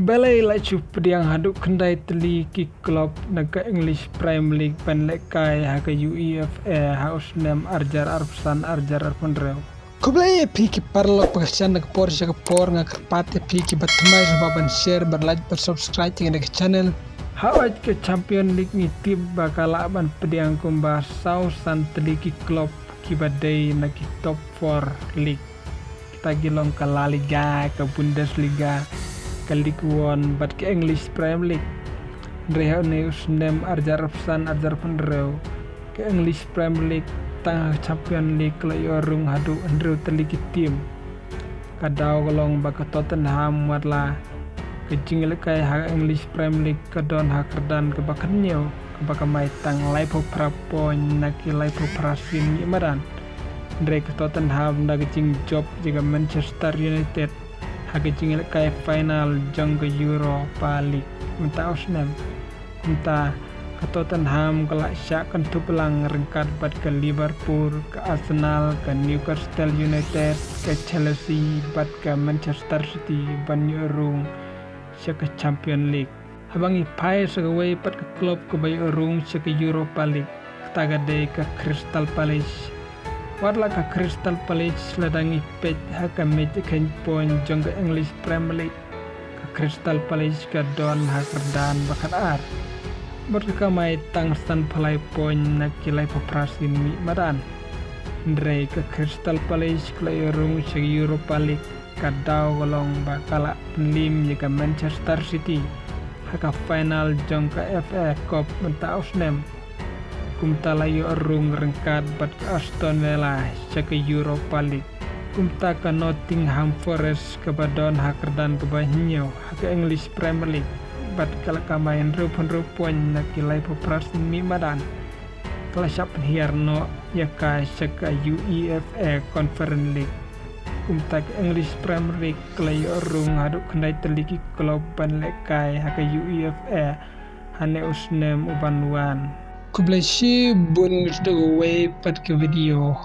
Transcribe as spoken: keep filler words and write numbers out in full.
Balei la shu pdiang haduh khyndai tylli ki club na ka English Premier League ban lehkai ha ka UEFA ha u snem arjar arphew san arjar arphew hynriew. Khublei ïa phi ki paralok ba ka shan na ka por sha ka por, nga kyrpad ïa phi ki ba thymmai sngewbha ban share, ban like, ban subscribe ïa ka channel. Ha ka Champion League ngi tip ba ka lah ban pdiang kumba saw san tylli ki club ki ba dei na ki top four league. Kita ki long ka La Liga, ka Bundesliga, ka Ligue One bad ka English Premier League. Hynrei ha une u snem arjar arphew san arjar arphew hynriew, ka English Premier League tang ha ka Champion League ka la ïoh rung haduh hynriew tylli ki team. Ka daw ka long ba ka Tottenham, wat la ka jingïalehkai ha ka English Premier League ka don ha ka kyrdan kaba khathynñiew, kaba kamai tang laiphew phra point na ki laiphew phra sien mih madan. Hynrei ka Tottenham da ka jingjop ïa ka Manchester United ha ka jingïalehkai final jong ka Europa League mynta u snem. Kumta ka Tottenham ka la shah kynthup lang ryngkat bad ka Liverpool, ka Arsenal, ka Newcastle United, ka Chelsea bad ka Manchester City ban ïoh rung sha ka Champion League. Haba ngi phai sha kawei pat ka club kaba ïoh rung sha ka Europa League, kata ka dei ka Crystal Palace. Wat la ka Crystal Palace, lada ngi peit ha ka mej kheiñ point jong ka English Premier League, ka Crystal Palace ka don ha ka kyrdan ba khatar bad ka kamai tang sanphew lai point na ki laiphew phra sien mih madan. Hynrei ka Crystal Palace ka la ïoh rung sha ka Europa League, ka daw ka long ba ka la pynlim ïa ka Manchester City ha ka final jong ka FA Cup mynta u snem. Kumta la ïoh rung ryngkat bad ka Aston Villa sha ka Europa League. Kumta ka Nottingham Forest kaba don ha ka kyrdan kaba hynñiew ha ka English Premier League bad ka la kamai hynriewphew hynriew point na ki laiphew phra sien mih madan, ka la shah pynhiar noh ïa ka sha ka UEFA Conference League. Kumta ka English Premier League ka la ïoh rung haduh khyndai tylli ki club ban lehkai ha ka UEFA ha une u snem u ban wan. Khublei shibun, ngi sdang kawei pat ka video.